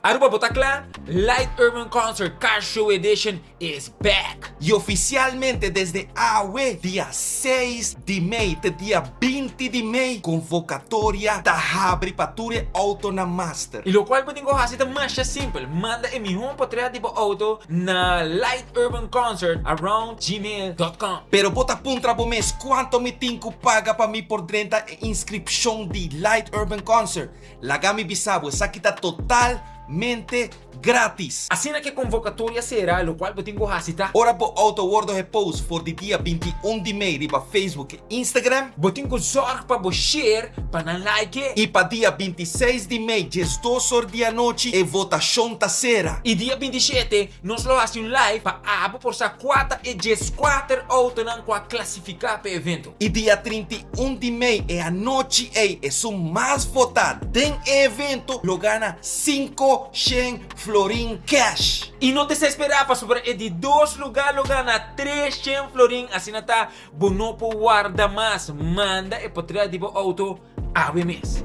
Aruba, bo ta cla? Light Urban Concert Car Show Edition is back! Y oficialmente desde awe, dia 6 di mei te dia 20 di mei, convocatoria ta habri pa tur e autonan master. Y locual bo tin cu haci ta masha simpel: manda e miho portret di bo auto na lighturbanconcert@gmail.com. Pero bo ta puntra bo mes: "Cuanto mi tin cu paga pa mi por drenta e inscripcion di Light Urban Concert?" Laga mi bisa bo, esaki ta totalmente gratis. Asina cu e convocatoria cera, locual bo tin cu haci ta: Ora bo auto wordo gepost for di dia 21 di mei riba Facebook y Instagram, bo tin cu zorg pa bo share pa nan like. Y pa dia 26 di mei, 12 or di anochi, e votacion ta cera. Y dia 27, nos lo haci un live pa abo por sa cua ta e 14 autonan cu a clasifica pa e evento. Y dia 31 di mei, e anochi ey, esun mas vota den e evento lo gana 500 florin cash. Y no desespera, pasobra e di dos lugar lo gana 300 florin. Asina ta, bo no por warda mas. Manda e portret di bo auto awe mes.